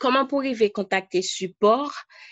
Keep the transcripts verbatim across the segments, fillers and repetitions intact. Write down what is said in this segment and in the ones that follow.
kòman pou rive kontakte sipò?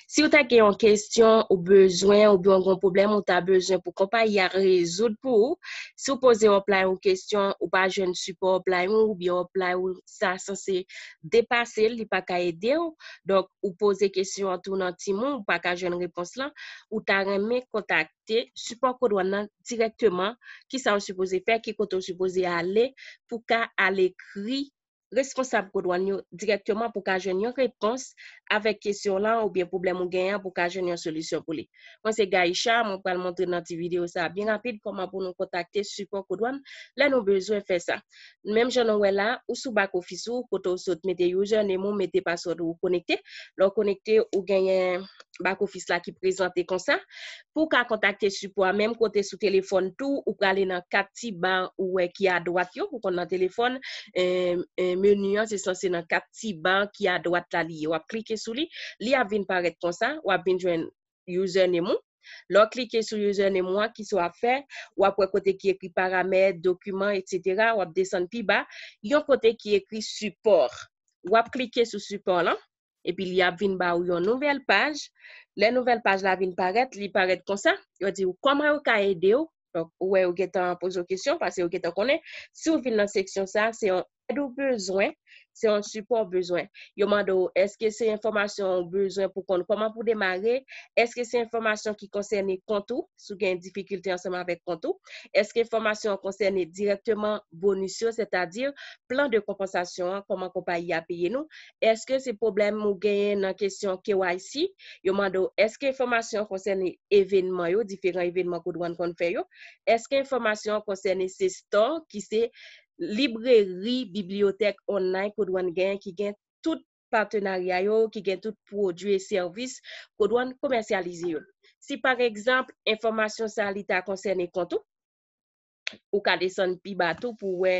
Si w ta gen yon kesyon ou bezwen oubyen w gen yon pwoblèm ou ta bezwen pou konpayi a rezoud pou ou, si w poze hotline ou kesyon, ou pa jwenn sipò hotline ou, oubyen hotline ou sa sanse depase l, li pa ka ede w. Donk, ou poze kesyon an tou nan tim ou, ou pa ka jwenn repons lan, ou ta renmen kontakte sipò Kodwàn nan dirèkteman, kisa w sipoze fè, ki kote w sipoze ale, pou ka al ekri responsab Kodwàn yo dirèkteman pou ka jwenn yon repons avèk kesyon w lan oubyen pwoblèm ou genyen an pou ka jwenn yon solisyon pou li. Mwen se Gaïcha, mwen pral montre nan ti videyo sa a byen rapid kòman pou nou kontakte sipò Kodwàn lè nou bezwen fè sa. Menm jan nou wè la, ou sou back office ou, kote w sot mete username ou, mete password ou, ou konekte. Lè w konekte, ou genyen back office la ki prezante konsa. Pou w ka kontakte sipò a, menm kote sou telefòn tou, ou prale nan kat ti ba ou wè ki adwat yo, ou konn nan telefòn, eh, eh, meni an se sanse nan kat ti ba ki adwat la li ye. W ap klike sou li, li ap vin parèt konsa, w ap vin jwenn username ou. Lè w klike sou username ou an, kisa w ap fè? W ap wè kote ki ekri paramèt, dokiman, etsetera. W ap desann pi ba, yon kote ki ekri sipò. W ap klike sou sipò lan, epi li ap vin ba ou yon nouvèl paj. Lè nouvèl paj la vin parèt, li parèt konsa. Yo di w kòman yo ka ede w. Donk, ou wè, yo gentan poze w kesyon, paske yo gentan konnen. Si w vin nan seksyon sa, se yon èd ou bezwen, se yon sipò w bezwen. Yo mande w, èske se enfòmasyon ou bezwen pou konn kòman pou demare? Èske se enfòmasyon ki konsène kont ou, si w gen difikilte ansanm avèk kont ou? Èske enfòmasyon an konsène dirèkteman bonis yo, sètadi plan de konpansasyon an, kòman konpayi a peye nou? Èske se pwoblèm ou genyen nan kesyon K Y C? Yo mande w, èske enfòmasyon an konsène evènman yo, diferan evènman Kodwàn konn fè yo? Èske enfòmasyon an konsène se store, ki se libreri, bibliyotèk online Kodwàn genyen, ki gen tout patenarya yo, ki gen tout pwodui e sèvis Kodwàn komèsyalize yo? Si pa egzanp, enfòmasyon sa a li ta konsène kont ou, ou ka desann pi ba tou pou w wè,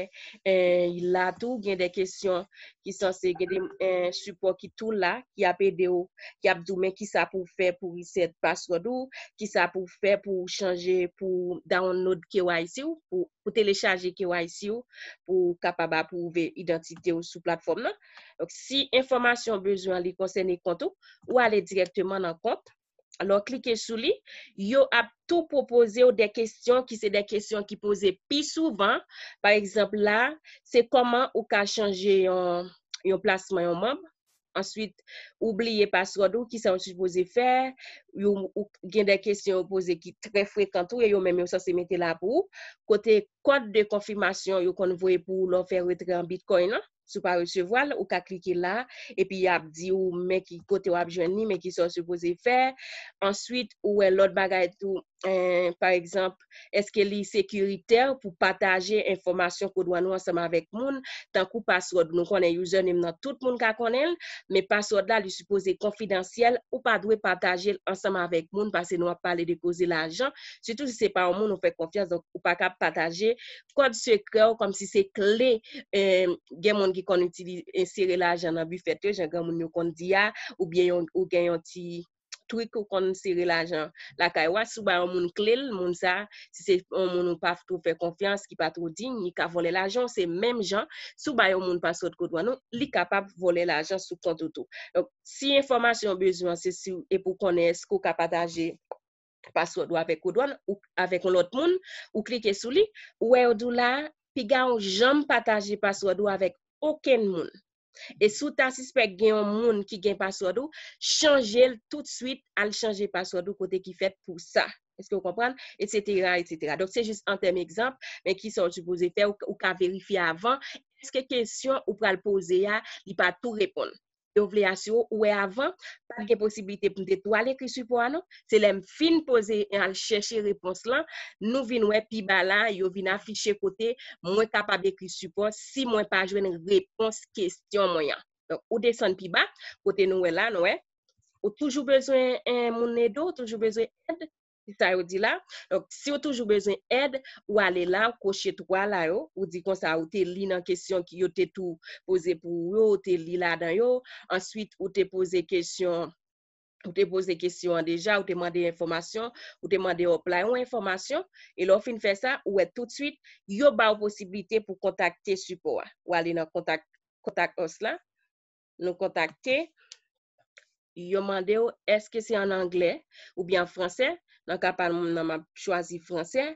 eh, la tou gen de kesyon ki sanse gen de, eh, sipò ki tou la, ki ap ede w, ki ap di w men kisa pou w fè pou reset password ou, kisa pou w fè pou w chanje, pou w download K Y C ou, pou, pou telechaje K Y C ou, pou w kapab apwouve idantite w sou platfòm nan. Donk, si enfòmasyon w bezwen an li konsène kont ou, ou ale dirèkteman nan kont. Lè w klike sou li, yo ap tou pwopoze w de kesyon ki se de kesyon ki poze pi souvan. Pa egzanp, la, se kòman ou ka chanje yon, yon plasman yon manm. Answit, ou bliye password ou, kisa ou sipoze fè? Yo, ou gen de kesyon yo poze ki trè frekan tou, e yo menm yo sanse mete la pou ou. Kote kòd de konfimasyon yo konn voye pou ou lè w fè retrè an Bitcoin lan. Si w pa resevwa l, ou ka klike la, epi y ap di w men ki kote w ap jwenn li, men kisa w sipoze fè. Answit, ou wè lòt bagay tou, eh, pa egzanp, èske li sekiritè pou pataje enfòmasyon Kodwàn ou ansanm avèk moun, tankou password? Nou konnen username nan tout moun ka konnen l, men password la, li sipoze konfidansyèl, ou pa dwe pataje l ansanm avèk moun, paske nou ap pale de koze lajan, sitou si se pa yon moun ou fè konfyans, donk ou pa ka pataje kòd sekrè w, kòmsi se kle, eh, gen moun ki konn itilize, eh, sere lajan nan bifèt yo, jan granmoun yo konn di a, oubyen yon, ou gen yon ti trik ou konn sere lajan lakay ou a, si w ba yon moun kle l, moun sa, si se yon moun ou pa two fè konfyans, ki pa two diy, li ka vòlè lajan w, se menm jan, si w ba yon moun password Kodwàn ou, li kapab vòlè lajan sou kont ou tou. Donk, si enfòmasyon w bezwen an, se si, e pou konnen èske w ka pataje password ou avèk Kodwàn ou avèk yon lòt moun, ou klike sou li, ou wè yo di w la, piga w janm pataje password ou avèk okenn moun. E si w ta sispèk gen yon moun ki gen password ou, chanje l toutswit, al chanje password ou kote ki fèt pou sa. Èske w konprann? Etsetera, etsetera. Donk, se jis an tèm egzanp, men kisa w sipoze fè, ou, ou ka verifye avan, èske kesyon ou pral poze a, li pa tou reponn. Yo vle asire w, ou wè avan, pa t gen posiblite pou m te tou al ekri sipò a non. Se lè m fin poze, al chèche repons lan, nou vin wè pi ba la, yo vin afiche kote mwen kapab ekri sipò si mwen pa jwenn repons kesyon mwen an. Donk, ou desann pi ba, kote nou wè la, nou wè, ou toujou bezwen, eh, moun ede w, ou toujou bezwen èd, se sa yo di la. Donk, si w toujou bezwen èd, ou ale la, ou koche twa la yo, ou di konsa, ou te li nan kesyon ki yo te tou poze pou ou yo, ou te li ladan yo. Answit, ou te poze kesyon, ou te poze kesyon an deja, ou te mande enfòmasyon, ou te mande hotline ou enfòmasyon, e lè w fin fè sa, ou wè toutswit, yo ba w posiblite pou kontakte sipò a. Ou ale nan kontak, contact us la. nou kontakte, yo mande w èske se an anglè oubyen an fransè. Nan ka pa m nan, m ap chwazi fransè.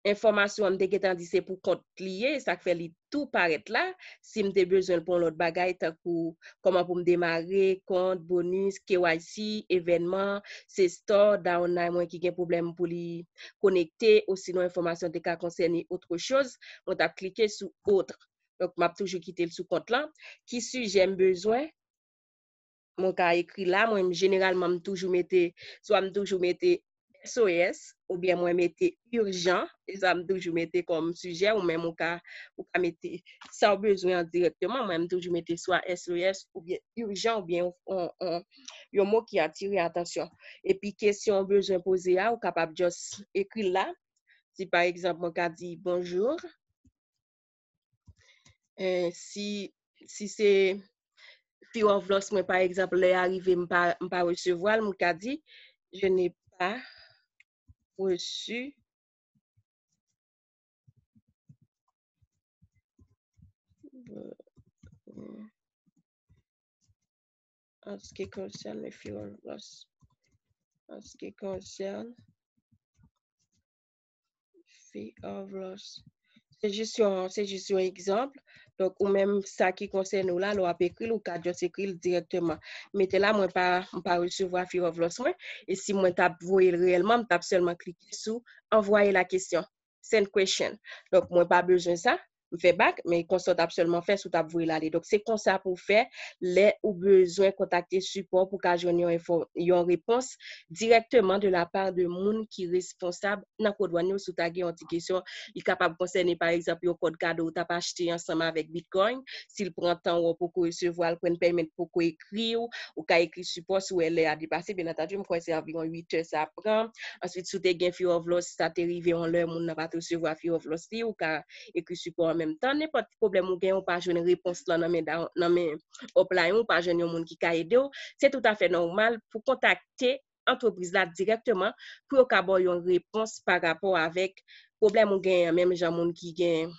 Enfòmasyon an, m te gentan di se pou kont li ye, sa k fè li tou parèt la. Si m te bezwen l pou yon lòt bagay, tankou kòman pou m demare kont, bonis, K Y C, evènman, se store, downline mwen ki gen pwoblèm pou li konekte, osinon enfòmasyon te ka konsène autre chose, mwen t ap klike sou autre. Donk, m ap toujou kite l sou kont lan. Ki sijè m bezwen? Mwen ka ekri la, mwen jeneralman m toujou mete, swa m toujou mete S O S, oubyen mwen mete urgent, e sa m toujou mete kòm sijè, ou menm ou ka, ou ka mete sa w bezwen an dirèkteman, mwen m toujou mete swa S O S oubyen urgent, oubyen yon, yon, yon, yon mo ki atire atansyon. Epi kesyon w bezwen poze a, ou kapab just ekri l la. Si pa egzanp, mwen ka di bonjou, Eh, si, si se Fear of Loss mwen, pa egzanp, lè a rive, m pa, m pa resevwa l, m ka di, je n'ai pas reçu en ce qui concerne le Fear of Loss. En ce qui concerne Fear of Loss. Se jis yon, se jis yon egzanp. Donk, ou menm, sa ki konsène w la, lè w ap ekri l, ou ka just ekri l dirèkteman. Mete la, mwen pa, m pa resevwa Fear of Loss mwen. E si mwen t ap voye l reyèlman, m t ap sèlman klike sou envoyer la question. Send question. Donk, mwen pa bezwen sa. M fè back, men konsa w t ap sèlman fè si w t ap voye l ale. Donk, se konsa pou w fè lè ou bezwen kontakte sipò pou w ka jwenn yon enfo, yon repons dirèkteman de la part de moun ki responsab nan kòdwàn yo. Si w ta gen yon ti kesyon, li kapab konsène, pa egzanp, yon kòd kado ou t ap achte ansanm avèk Bitcoin. Si l pran tan ou poko resevwa l, pran pèmèt poko ekri w, ou ka ekri sipò si w wè lè a depase. Byen antandi, m kwè se anviwon uit è sa ap pran. Answit, si w te gen Fear of Loss, sa te rive yon lè moun nan pa t resevwa Fear of Loss li, ou ka ekri sipò an menm tan. Nenpòt pwoblèm ou gen, ou pa jwenn repons lan nan men, nan men upline ou, ou pa jwenn yon moun ki ka ede w, se toutafè nòmal pou kontakte antrepriz la dirèkteman pou yo ka ba w yon repons pa rapò avèk pwoblèm ou genyen an, menm jan moun ki gen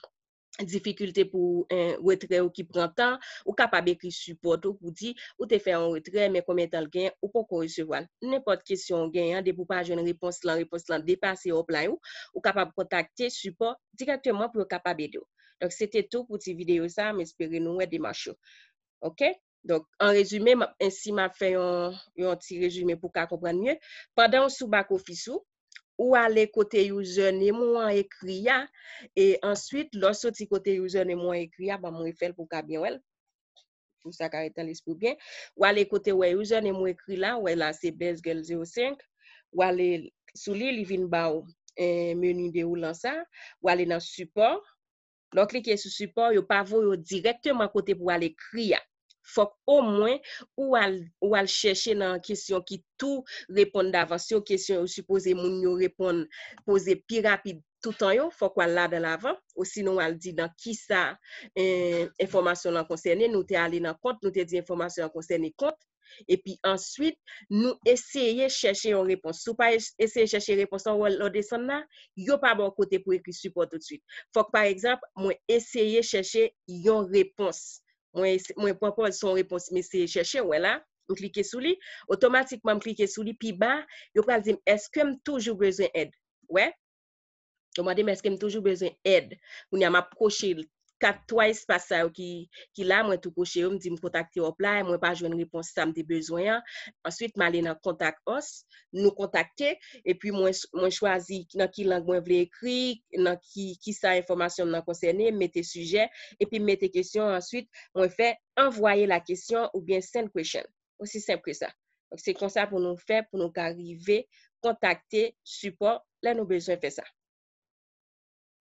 difikilte pou, eh, retrè yo ki pran tan, ou kapab ekri sipò tou pou di ou te fè yon retrè, men konbyen tan l gen, ou poko resevwa l. Nenpòt kesyon ou genyen an, depi w pa jwenn repons lan, repons lan depase upline ou, ou kapab kontakte sipò dirèkteman pou yo kapab ede w. Donk, se te tou pou ti videyo sa a, m espere nou wè demach yo. Oke? Donk, an rezime, m ap, ensi m ap fè yon, yon ti rezime pou w ka konprann mye. Pandan w sou back office ou, ou ale kote username ou an ekri a, e answit, lè w soti kote username ou an ekri a, ban m refè l pou w ka byen wè l. Pou sa ka ret nan lespri w byen. Ou ale kote w wè username ou ekri la, ou wè la se Best Girl zewo senk. Ou ale sou li, li vin ba w, eh, meni dewoule sa. Ou ale nan sipò. Lè w klike sou sipò, yo pa voye w dirèkteman kote pou w al ekri a. Fòk omwen ou al, ou al chèche nan kesyon ki tou reponn davans yo, kesyon yo sipoze moun yo reponn, poze pi rapid toutan yo, fòk w al ladan l avan, osinon w al di nan kisa, eh, enfòmasyon lan konsène. Nou te ale nan kont, nou te di enfòmasyon an konsène kont. Epi answit, nou eseye chèche yon repons. Si w pa es-, eseye chèche repons lan, w wè lè w desann la, yo pa ba w kote pou ekri sipò toutswit. Fòk, pa egzanp, mwen eseye chèche yon repons. Mwen es-, mwen pran pòz se yon repons m eseye chèche, w wè la, m klike sou li, otomatikman m klike sou li, pi ba, yo pral di m, èske m toujou bezwen èd? W wè? Yo mande m èske m toujou bezwen èd. Kounye a, m ap koche kat, twa espas sa yo ki, ki la, mwen tou koche yo, m di m kontakte upline, mwen pa jwenn repons sa m te bezwen an. Answit, m ale nan contact us, nou kontakte, epi mwen, mwen chwazi nan ki lang mwen vle ekri, nan ki, kisa enfòmasyon m nan konsène, m mete sijè, epi m mete kesyon, answit, mwen fè envoyer la question oubyen send question. Osi senp ke sa. Donk, se konsa pou nou fè, pou nou ka rive kontakte sipò lè nou bezwen fè sa.